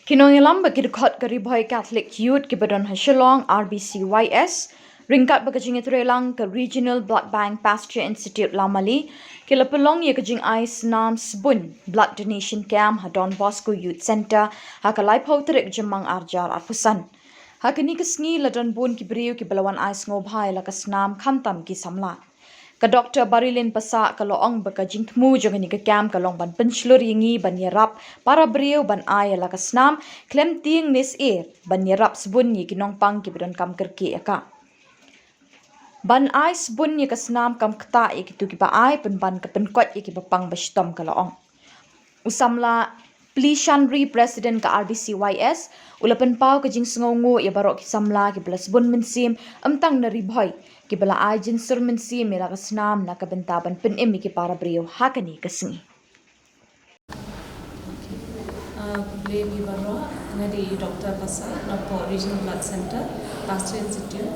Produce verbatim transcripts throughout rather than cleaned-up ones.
Ki nongïalam bad ki dkhot ka Ri Bhoi Catholic Youth kiba don ha Shillong, R B C Y S, ryngkat bad ka jingïatreilang ka Regional Blood Bank Pasteur Institute Lawmali, ki la pynlong ïa ka jingai snam sbun, blood donation camp, ha Don Bosco Youth Centre ha ka laiphew tarik Jymmang arhajar arphew san. Ha kane ka sngi la don bun ki briew kiba la wan ai sngewbha ïa la ka snam, khamtam ki samla. Ka Doctor Barilin Passah ka la ong ba ka jingthmu jong kane ka camp ka long ban pynshlur ïa ngi ban ïarap para briew ban ai ïa la ka snam, khlem tieng ne syier, ban ïarap sbun ïa ki nongpang kiba donkam kyrkieh ïa ka. Ban ai sbun ïa ka snam kam ktah ïa kito kiba ai, pynban ka pynkoit ïa kiba pang ba shitom, ka la ong. U samla Plishan Ri, President ka R B C Y S, u la pynpaw ka jingsngewnguh ïa baroh ki samla kiba la sbun mynsiem, ym tang na Ri Bhoi, kiba la ai jingshun mynsiem ïa la ka snam na ka bynta ban pynim ïa ki para briew ha kane ka sngi. Ah, khublei ïa baroh, nga dei i Doctor Passah, napoh Regional Blood Centre, Pasteur Institute.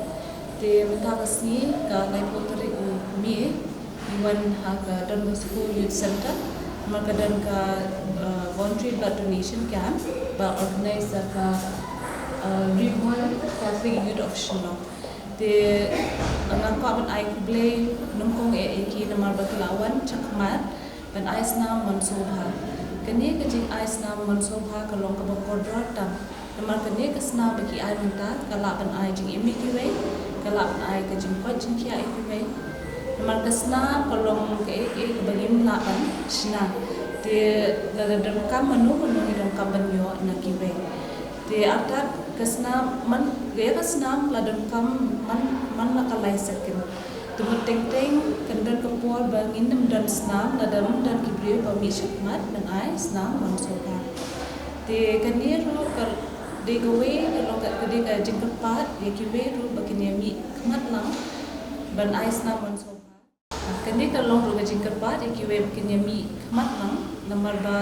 Te mynta ka sngi, ka laiphew tarik u May, ngi wan ha ka Don Bosco Youth Centre, namar ka don ka, ah, voluntary blood donation camp, ba organize da ka, ah, Ri Bhoi Catholic Youth of Shillong. Te nga kwah ban ai khublei nyngkong eh ïa ki namar ba ki la wan shakhmat ban ai snam man sngewbha. Kane ka jingai snam man sngewbha ka long kaba kordor tam. Namar kane ka snam ba ki ai mynta ka lah ban ai jingim ïa kiwei, ka lah ban ai ka jingkoit jingkhiah ïa kiwei. Namar ka snam ka long kaei kaei kaba ngim lah ban shna. Te lada donkam mano mano ngi donkam ban ïoh na kiwei. Te artat ka snam man, ïa ka snam la donkam man, man la ka lai second. Te mut teng teng kan don ka por ba ngin ym don snam lada ym don ki briew ba mih shakhmat ban ai snam man sngewbha. Te kane ruh ka dei kawei ka long ka, ka dei ka jingkyrpad ïa kiwei ruh ba kin ïa mih khmat lang ban ai snam man sngewbha. Kane ka long ruh ka jingkyrpad ïa kiwei ba kin ïa mih khmat lang, namar ba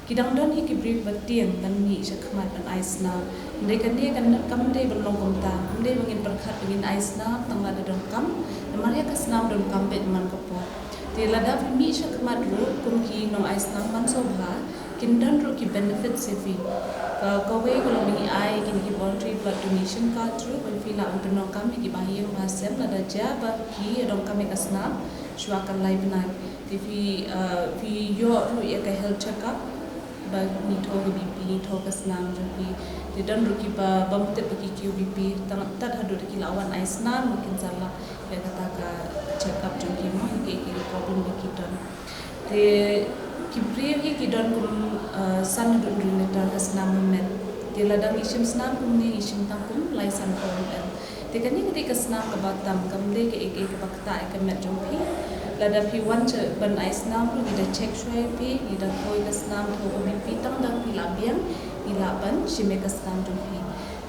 ki dang don hi ki briew ba tieng ban mih shakhmat ban ai snam. Hynrei kane kan, kam dei ban long kumta, kam dei ba ngin pyrkhat ba ngin ai snam tang lada donkam, namar ïa ka snam donkam beit man ka por. Te lada phi mih shakhmat ruh kum ki nongai snam man sngewbha, kin don ruh ki benefits ïa phi. Ka, kawei ka long ba ngi ai kine ki voluntary blood donation card ruh ba phi lah ban pyndonkam ïa ki bahaïing bahasem lada jia ba ki ïa donkam ïa ka snam shuwa ka lai bnai. Te phi, ah, phi ïoh ruh ïa ka health checkup ba ngi thoh ka B P, ngi thoh ka snam jong phi. Te don ruh kiba bym tip ba ki kiew B P, tang tad haduh da ki la wan ai snam ba kin sa lah ïa kata ka checkup jong ki mo, ïa ki, ïa ki problem ba ki don. Te ki briew hi ki don kum, ah, san haduh hynriew litar ka snam ha met. Te lada ngi shim snam kumne ngi shim tang kum lai san pound. Te kane ka dei ka snam kaba tam, kam dei kaei kaei kaba ktah ïa ka met jong phi. Lada phi wan sha ban ai snam ruh ngi da check shuwa ïa phi, ngi da thoh ïa ka snam, thoh ka B P, tang da phi lah biang ngi lah ban shim ïa ka snam jong phi.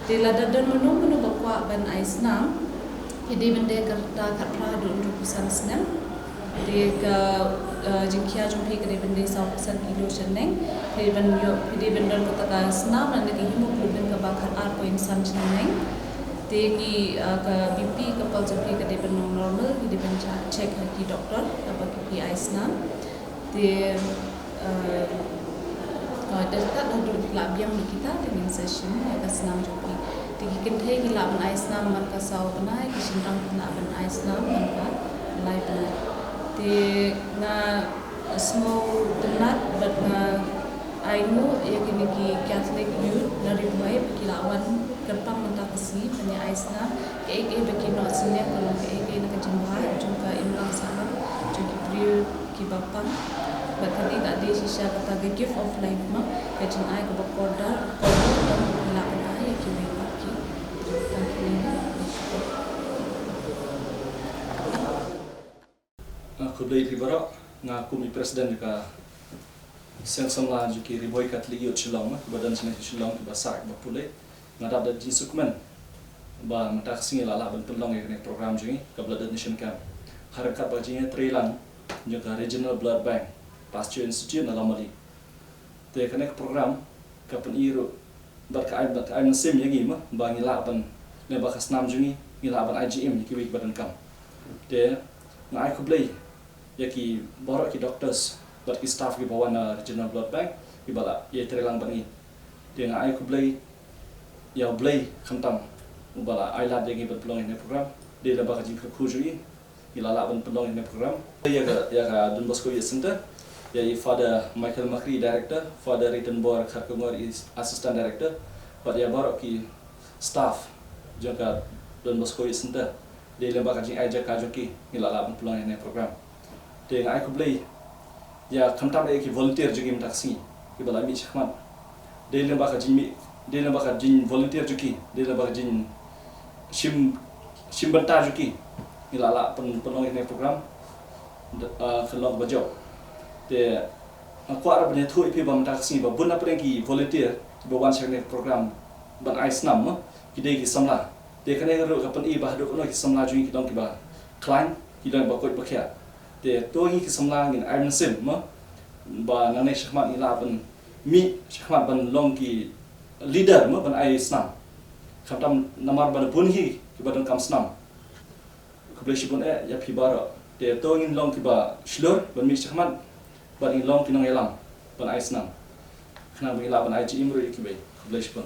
Te lada don mano mano ba kwah ban ai snam, phi dei ban dei ka rta khatphra haduh hynriewphew san snem. Te ka, eh, jingkhia jong phi ka dei ban dei sawphew san kilo shaneng. Phi dei ban ïoh, phi dei ban don kata ka snam lane ka hemoglobin kaba khatar point san shaneng. Te ki, eh, ka B P, ka pulse jong phi ka dei ban long normal, phi dei ban cha-, check ha ki doktor haba phi ai snam. Te, eh, eh, da tat haduh phi lah biang na kita te ngin sa shim ïa ka snam jong phi. Te ki kynthei ki lah ban ai snam man ka saw bnai, ki shynrang ki lah ban ai snam man ka lai bnai. Te nga sngewtynnat bad nga ainguh ïa kine ki Catholic Youth na Ri Bhoi ba ki la wan kyrpang mynta ka sngi ban ïa ai snam. Kaei kaei ba ki noh synñiang ka long kaei kaei na ka jingbha jong ka imlang sahlang jong ki briew kiba pang. Bad kane ka dei shisha kata ka gift of life ma, ka jingai kaba kordor, kordor ba ngi lah ban ai ïa kiwei pat ki. Tang kine. Ah, khublei ïa phi baroh, nga kum i president ka Seng Samla jong ki Ri Bhoi Catholic Youth Shillong, kiba don shane sha Shillong, kiba sah, kiba pule. Nga dap da jingsngewkmen ba mynta ka sngi la lah ban pynlong ïa kane ka program jong ngi, ka blood donation camp, ha ryngkat bad ka jingïatreilang jong ka Regional Blood Bank Pasteur Institute na Lawmali. Te kane ka program ka pyni ruh bad ka ai, bad ka ai mynsiem ïa ngi ma, ba ngi lah ban, ne ba ka snam jong ngi, ngi lah ban ai jingim ïa kiwei kiba donkam. Te nga ai khublei ïa ki baroh ki doctors bad ki staff kiba wan na Regional Blood Bank, kiba la ïatreilang bad ngi. Te nga ai khublei ïa U Blei khamtam uba la ai lad ïa ngi ban pynlong ïa kane program. Dei lyngba ka jingkyrkhu jong i ngi la lah ban pynlong ïa kane program. Ïa ka, ïa ka Don Bosco Youth Center, ïa i Father Michael Makri, director, Father Ritenbor Kharkongor, i assistant director, bad ïa baroh ki staff jong ka Don Bosco Youth Center. Dei lyngba ka jingai jaka jong ki ngi la lah ban pynlong ïa kane program. Te nga ai khublei ïa khamtam ïa ki volunteer jong ngi mynta ka sngi kiba la mih shakhmat. Dei lyngba ka jingmih, dei lyngba ka jingvolunteer jong ki, dei lyngba ka jingshim, shim bynta jong ki ngi la lah pyn, pynlong ïa kane program. Ka long kaba jop. Te nga kwah ruh ban ïathuh ïa phi ba mynta ka sngi ba bun na pdeng ki volunteer kiba wan sha kane program ban ai snam, ki dei ki samla. Te kane ruh ka pyni ba haduh kano ki samla jong ngi ki long kiba khlaiñ, ki long kiba koit ba khiah. Te to ngi ki samla ngin ai mynsiem mo ba nangne shakhmat ngi lah ban mih shakhmat ban long ki leader mo ban ai snam. Khamtam namar ba bun hi kiba donkam snam. Khublei shibun eh ïa phi baroh. Te to ngin long kiba shlur ban mih shakhmat bad ngin long ki nongïalam ban ai snam. Khnang ba ngi lah ban ai jingim ruh ïa kiwei. Khublei shibun.